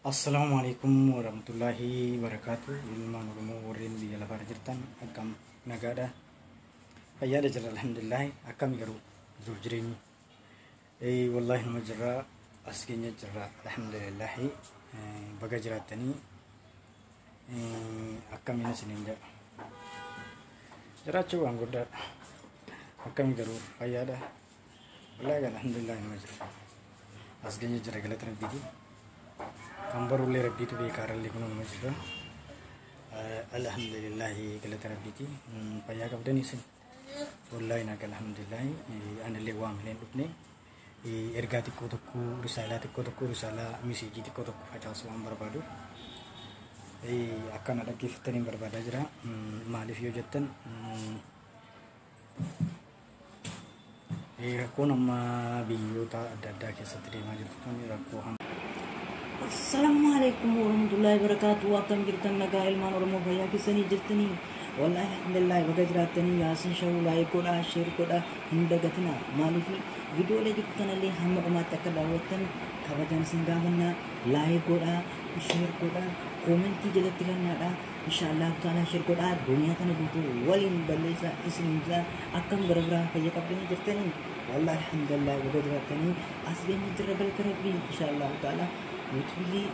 Assalaamu alaikum warahmatullahi wabarakatuh. Ilmaan Oromoo warreen biyya lafaarra jirtan akkam nagaadha? Fayyaadha jirra, alhamdulillah. Akkami garuu jiruuf jireenyi? Wallaahi nama jirra, as keenya jirra, alhamdulillah. Baga jiraattanii, akkamiin isiniin jedha. Jiraachuu waan guddaadha. Akkami garuu, fayyaadha? Wallaahi alhamdulillah, nama jirra. As keenya jira, galata Rabbiiti. Kan barullee Rabbiitu beekaa, irrallee kun nama jirra. Alhamdulillahi, galata Rabbiiti. Fayyaa qabdanii isin? Wallaahi naga, alhamdulillahi. Anillee waan malee hin dhufne. Ergaa xiqqoo tokko, risaalaa xiqqoo tokko, risaalaa message xiqqoo tokko facaasuu waan barbaadu. Akkana dhaggeeffattanii barbaadaa jira. Maaliif yoo jettan, rakkoon amma biyyoota adda addaa keessatti deemaa jirtu kun rakkoo hamaa. Assalaamu alaikum warahmatullahi wabarakatuh. Akkam jirtan, nagaa ilmaan Oromoo, fayyaa keessanii jirtanii? Wallahi alhamdulillah, baga jiraattanii. Yaasin Show like godhaa, share godhaa, hin dagatina. Maaliif viidiyoolee jirtu kanallee hamma dhumaatti akka daawwattan kabajaan isin gaafannaa. Like godhaa, share godhaa, comment jalatti kennaadha. Inshaallah ta'ala share godhaa, duniyaa kana guutuu waliin balleessaa isin jira. Akkam gara biraa, fayyaa qabdanii jirtanii? Wallahi alhamdulillah, baga jiraattanii. As geenye jirra, galata Rabbii. Inshaallah ta'ala yuutuubii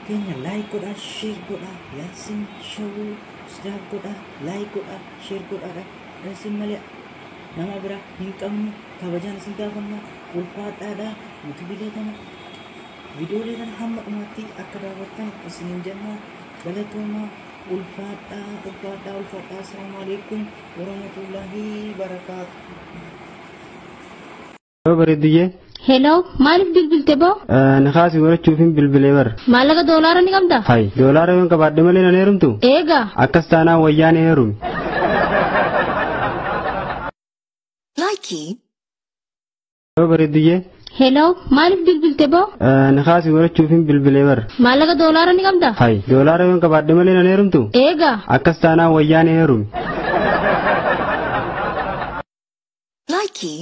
keenya like godhaa, share godhaa. Yaasin Show subscribe godhaa, like godhaa, share godhaadha. Isin malee nama bira hin qabnu, kabajaan isin gaafanna, ulfaadhaadha. Yuutuubiilee kana, viidiyoolee kana hamma dhumaatti akka daawwattan isiniin jenna. Galatooma, ulfaadhaa, ulfaadhaa, ulfaadhaa. Assalaamu alaikum warahmatullahi barakaatu. Bareeddiyyee. Hello, maaliif bilbilte boo? Nikaasii godhachuufin bilbilee bara. Maallaqa doolaara ni qabdaa? Hay, doolaara yoon qabaadhe malee nan heerumtu? Eegaa. Akkas taanaan wayyaan heerumi. Likey. Bareeddiyyee. Hello, maaliif bilbilte boo? Nikaasii godhachuufin bilbilee bara. Maallaqa doolaara ni qabdaa? Hay, doolaara yoon qabaadhe malee nan heerumtu? Eegaa. Akkas taanaan wayyaan heerumi. Likey.